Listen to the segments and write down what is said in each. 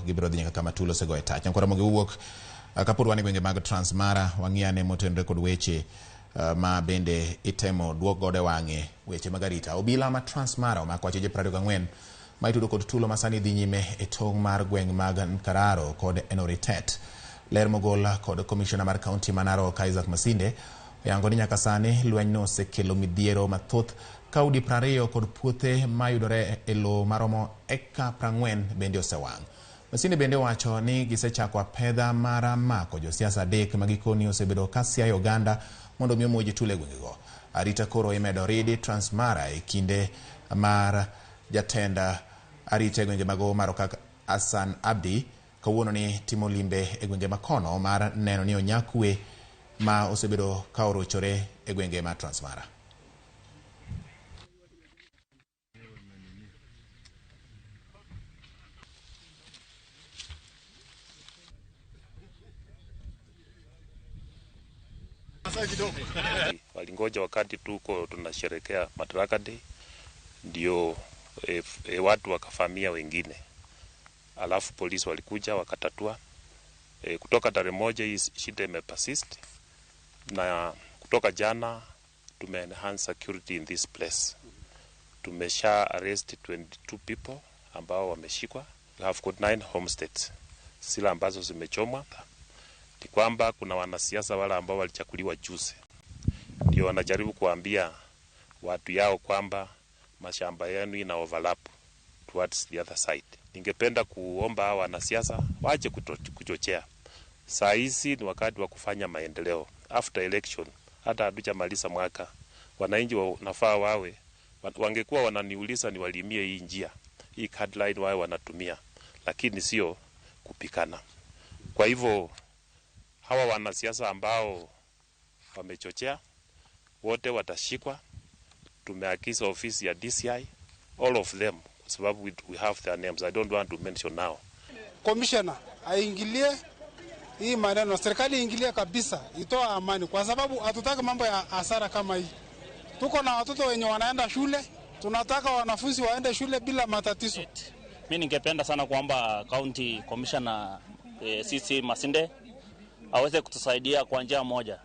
Gibiro dhi nyaka kama tulo osego e tach. Nyakwara Ramogi wuok kapod wan e gwenge mag Transmara, wang'iyane motenore kod weche ma bende itemo duok godo e wang'e weche mag arita. Obila ma Transmara omako acheje 24 ma itudo kod tulo masani dhi nyime e tong' mar gweng' mag Nkararo kod Enoritet. Ler mogol kod komishona mar kaunti ma Narok Isaac Masinde oyango ni nyaka sani lwenyno osekelo midhiero mathoth ka udi 20 kod puothe mayudore e lowo maromo eka 40 bende osewang'. Masinde bende owacho ni gisechako apedha mar mako josiasa 3 ma gikoni osebedo ka siayo oganda mondo mi omonj tulo e gwengego. Arita koro imedo ridi Transmara e kinde mar jatend arita e gwenge mag Omar Okak Hassan Abdi kawuono ni timo limbe e gwenge makono mar neno ni onyak kwe ma osebedo ka orochore e gwenge ma Transmara. Walingoja wakati tuko tunasherekea Madaraka Day ndio watu wakafamia wengine, alafu polisi walikuja wakatatua. Kutoka tarehe 1 hii shida imepersist, na kutoka jana tume enhance security in this place. Tumesha arrest 22 people ambao wameshikwa. We have got 9 homesteads zile ambazo zimechomwa. Ni kwamba kuna wanasiasa wale ambao walichaguliwa juzi ndio wanajaribu kuambia watu yao kwamba mashamba yenu ina overlap towards the other side. Ningependa kuomba hawa wanasiasa waache kuchochea. Saa hizi ni wakati wa kufanya maendeleo. After election, hata hatujamaliza mwaka, wananchi wanafaa wawe, wangekuwa wananiuliza niwalimie hii njia, hii card line wawe wanatumia, lakini sio kupikana. Kwa hivyo hawa wanasiasa ambao wamechochea wote watashikwa. Tumeagiza ofisi ya DCI, all of them, kwa sababu we have their names. I don't want to mention now. Commissioner aingilie hii maneno, serikali iingilie kabisa, itoa amani, kwa sababu hatutaki mambo ya hasara kama hii. Tuko na watoto wenye wanaenda shule, tunataka wanafunzi waende shule bila matatizo. Mimi ningependa sana kuomba County Commissioner CC Masinde aweze kutusaidia kwa njia moja,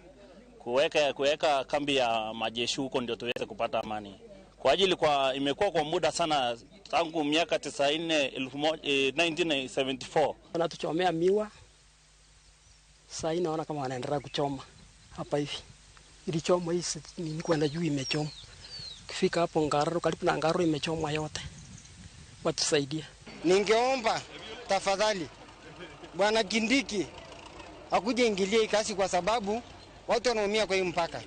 kuweka kambi ya majeshi huko ndio tuweze kupata amani. Kwa ajili kwa imekuwa kwa muda sana tangu miaka 1974. Wanatuchomea miwa. Sasa hii naona kama wanaendelea kuchoma hapa hivi. Ilichomwa hii ni kwenda juu imechoma. Ukifika hapo Ngararo, karibu na Ngararo imechomwa yote. Watusaidie. Ningeomba tafadhali Bwana Kindiki akuje ingilie kasi, kwa sababu watu wanaumia kwa hii mpaka.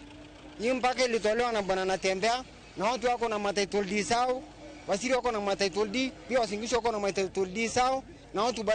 Hii mpaka ilitolewa na Bwana Natembea, na watu wako na title deed zao, wasiri wako na title deed, pia wasingisho wako na title deed zao, na watu